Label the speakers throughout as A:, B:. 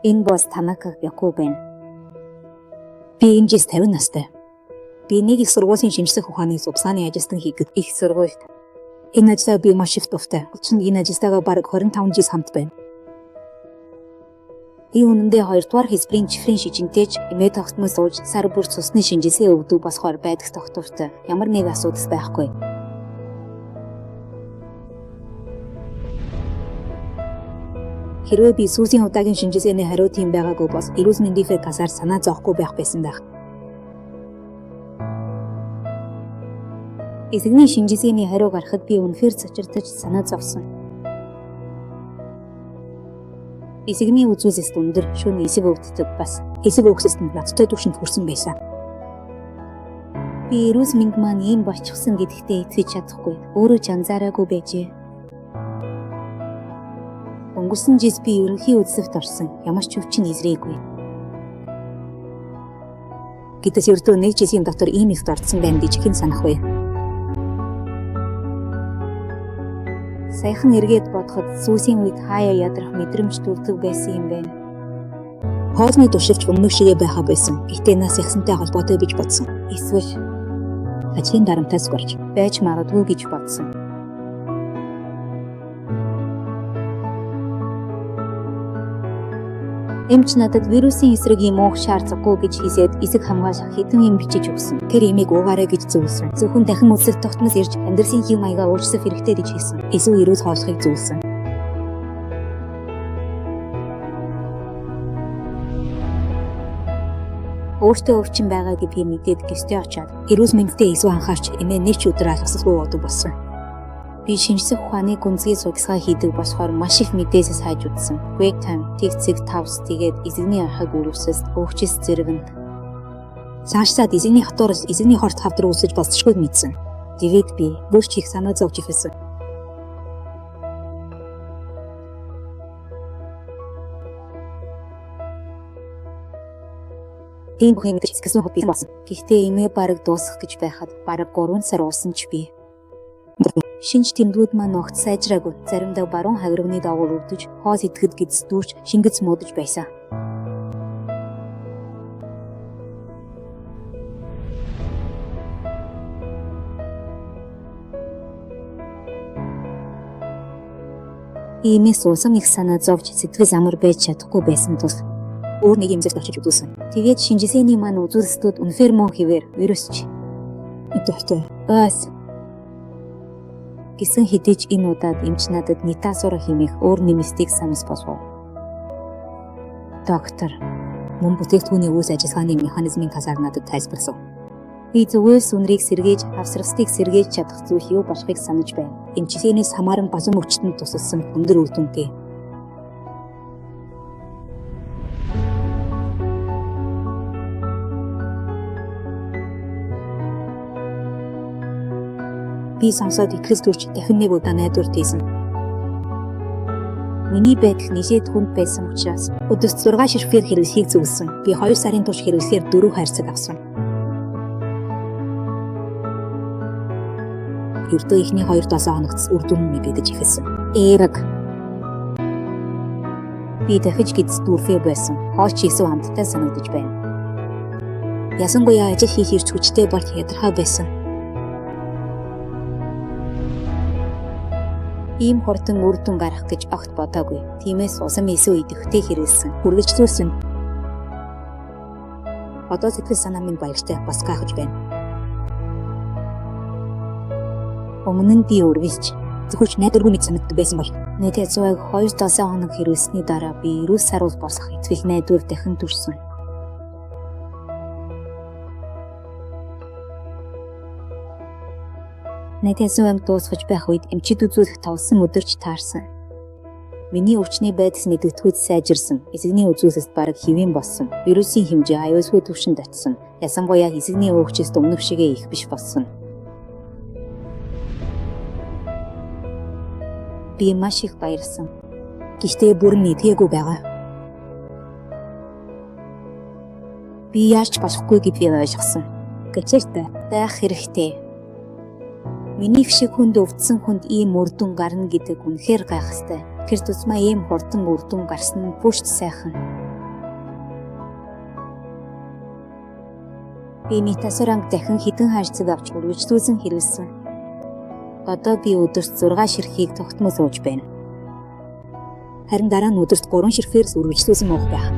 A: Энэ бол Танака Яку байна.
B: Би энэ жил 50 настай. Би нэг их сургуулийн шинжлэх ухааны сувсааны ажилтан хийдэг их сургуульд. Энэ ажлаа би маш их дуртай. Учир нь энэ ажилтайгаа бараг 25 жил хамт байна.
A: Би үнэндээ хоёрдугаар хэлбэрийн чифрийн шижинтэй ч эмээ тогтмол сууж сар бүр цусны шинжилгээ өгдөг болохоор байдаг тогтвортой. Ямар нэг асуудал байхгүй.
B: Хэрвээ би сүүлийн удаагийн шинжилгээний хариу тийм байгаагүй бол эрүүл мэндийнхээ талаар санаа зовхгүй байх байсан байх.
A: Эзэгний шинжилгээний хариу гарахад би үнэхээр цочирдож санаа зовсон. Эсэгний үзүүлэлт өндөр, шөнө эсэг өвддөг бас.
B: Эсэг өвсөлт нь ноцтой түвшинд хүрсэн байсан.
A: Би эрүүл мэнд маань ийм болчихсон гэдэгтээ итгэж чадахгүй. Өөрөө ч анзаараагүй байжээ. Өнгөрсөн жил би ерөнхий үзлэгт орсон. Ямар ч өвчин эзрээгүй.
B: Гэтэл ердөө нэг жилийн дотор ийм их дордсон байна гэж хэн санах вэ?
A: Саяхан эргээд бодоход сүүлийн үед хаяа ядрах мэдрэмж төрдөг байсан юм байна.
B: Хоолны туршилч өмнөх шигээ байхаа байсан. Гэхдээ нас яхсантай холбоотой гэж бодсон.
A: Эсвэл
B: Ажлын дарамтаас болж
A: байж магадгүй гэж бодсон. Эмч надад вирусын эсрэг юм уух шаардлагагүй гэж хэлээд эсэг хамгаалах хэдэн юм бичиж өгсөн.
B: тэр имийг уугаарай гэж зөвлөсөн. Зөвхөн дахин үзэх тогтмол ирж амьдралын хэв маягаа өөрчлөх хэрэгтэй гэж хэлсэн. Эсвэл эрүүл хооллохыг зөвлөсөн.
A: Өөртөө өвчин байгааг би мэдээд гэртээ очоод
B: Эрүүл мэндтэй илүү анхаарч эмээ нэг ч өдөр алгасалгүй уудаг болсон.
A: Би шинжлэх ухааны гүнзгий судалгаа хийдэг болохоор маш их мэдээлэл хайж үзсэн. Quick time, тэг цэг тавс тэгээд эзэгний анхаг үрвсэс өвчс зэрэг нь.
B: Цаашлаад эзэгний хатуурал эзэгний хорт хавдар үүсэж болцсошгүйг мэдсэн.
A: Тэгээд би
B: Бүрч их санаа зовж эхэлсэн. Тийм бүх юм гэж гэсэн хот би болсон.
A: Гэхдээ эмээ бараг дуусах гэж байхад бараг 3 сар уусан ч би. Шинж тэмдгүүд маань огт сайжраагүй. Заримдаа баруун хавирганы дагуу өвдөж, хоол идэхэд гэдэс дүүрч, шингэц муудаж байсан. Иймээс улам их санаа зовж сэтгэл амар байж чадахгүй байсан тул
B: Өөр нэг эмзэгт очиж үзүүлсэн.
A: тэгээд шинжилгээний маань үзүүлэлтүүд үнэхээр муу хэвээр вирус ч
B: Идэвхтэй.
A: аас гэсэн хэдий ч энэ удаад эмч надад нитасура хэмээх өөр нэмэлтийг санал болгов. Доктор,
B: Мөн бүтээгдэхүүний үйл ажиллагааны механизмын талаар надад тайлбарлав.
A: би зүгээр сүнрийг сэргийж, хавсрастыг сэргийж чадах зүйл юу болохыг санаж байна.
B: Эмчилгээнээс хамааран базан өвчтөнд тусалсан өндөр үр дүнтэй. Би сонсоод итгэл төрж дахин нэг удаа найдвар тийсэн.
A: Миний байдал нэлээд хүнд байсан учраас
B: Өдөрт 6 ширхгээр хэрэглэхийг зөвлөсөн. Би 2 сарын турш хэрэглэхээр 4 хайрцаг авсан. Ердөө эхний 2-7 хоногт үр дүн мэдэгдэж эхэлсэн.
A: Эерэг би дахиж гэдэс дүүрхээ байсан. Хоол ч илүү амттай санагдаж байна.
B: Ялангуяа ажил хийх эрч хүчтэй болж ядархаа байсан.
A: Ийм хурдан үр дүн гарах гэж огт бодоогүй. Тиймээс улам илүү идэвхтэй хэрэглэсэн.
B: Үргэлжлүүлсэн. Одоо сэтгэл санаа минь баяртай бас гайхаж байна.
A: Өмнө нь би үргэлж
B: Зөвхөн ч найдваргүй мэт санагддаг байсан бол
A: Нэтэ зүйг 2-7 хоног хэрэглэсний дараа би эрүүл саруул болох итгэл найдвар дахин төрсөн. Нэтэ зүйг дуусгаж байх үед эмчид үзүүлэх товсон өдөрч таарсан. Миний өвчний байдал мэдэгдэхүйд сайжирсан. Эзэгний үзүүлэлт бараг хэвийн болсон. Вирусын хэмжээ аюулгүй түвшинд очсон. Ялангуяа эзэгний өвчтөд өмнөх шигээ их биш болсон. Би маш их баярлсан.
B: Гэхдээ бүрэн итгээгүй байгаа.
A: Би яаж ч болохгүй гэдгийг ойлгосон.
B: Гэжээртэй.
A: Байх хэрэгтэй. Миний шиг хүнд өвдсөн хүнд ийм үр дүн гарна гэдэг үнэхээр гайхалтай. Тэр тусмаа ийм хурдан үр дүн гарсан нь бүрч сайхан. Би Митасуранг дахин хэдэн хайрцаг авч үргэлжлүүлсэн хэрэглэсэн. Одоо би өдөрт 6 ширхгийг тогтмол ууж байна.
B: Харин дараа нь өдөрт 3 ширхгээр үргэлжлүүлсэн уух байх.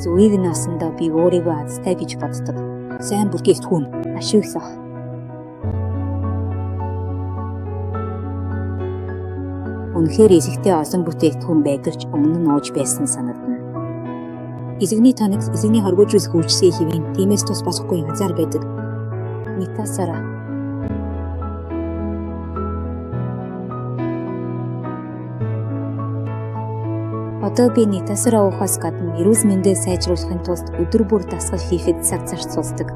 A: Зүгийг нь авсандаа би өөрийгөө азтай гэж боддог.
B: Сайн бүтээгдэхүүн.
A: Ашиглах. Үнэхээр эзэгтэй олон бүтээгдэхүүн байдаг ч өмнө нь ууж байсан санагдана.
B: Эзэгний тоник эзэгний хоргиожүүлэх үйлчлэгийг хэвийн тиймээс тус болохгүй азар байдаг.
A: Митасара. Одоо би Нитасара уухаас гадна эрүүл мэндээ сайжруулахын тулд өдөр бүр дасгал хийхэд цаг зарцуулдаг.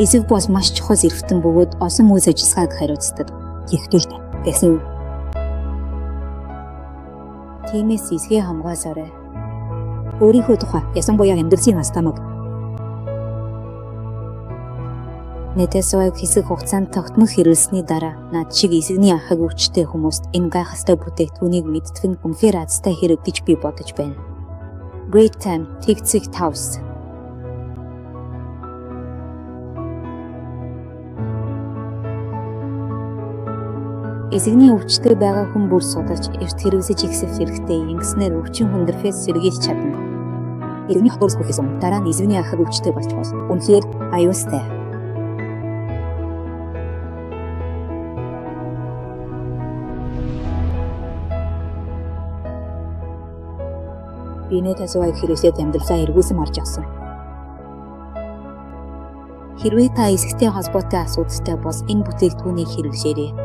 A: Эзэг бол маш чухал эрхтэн бөгөөд олон үйл ажиллагааг хариуцдаг.
B: Гэхдээ
A: Гэсэн. Тиймээс эзгээ хамгаалаарай.
B: Өөрийнхөө тухай ялангуяа амьдралын астамаг
A: Нэтесуаг хэсэг хугацаанд тогтмол хэрэглэсний дараа над шиг эзэгний ахыг өвчтэй хүмүүст энэ гайхалтай бүтээгдэхүүнийг мэддэг нь үнэхээр азтай хэрэг гэж би бодож байна. Great Time тэгцэг тавс. Эзэгний өвчтэй байгаа хүн бүр судалж эрт хэрэглэж ихсэх хэрэгтэй. Ингэснээр өвчин хүндрэхээс сэргийлж чадна.
B: Эзэгний хотоос хүлээсэн.
A: Дараа нь эзэгний ахыг өвчтэй болж болно.
B: Үнэхээр
A: Аюултай.
B: Би Нэтасуаг хэрэглээд амьдралаа эргүүлсэн марж авсан.
A: Хэрвээ та эзэгтэй холбоотой асуудалтай бол энэ бүтээгдэхүүнийг хэрэглээрэй.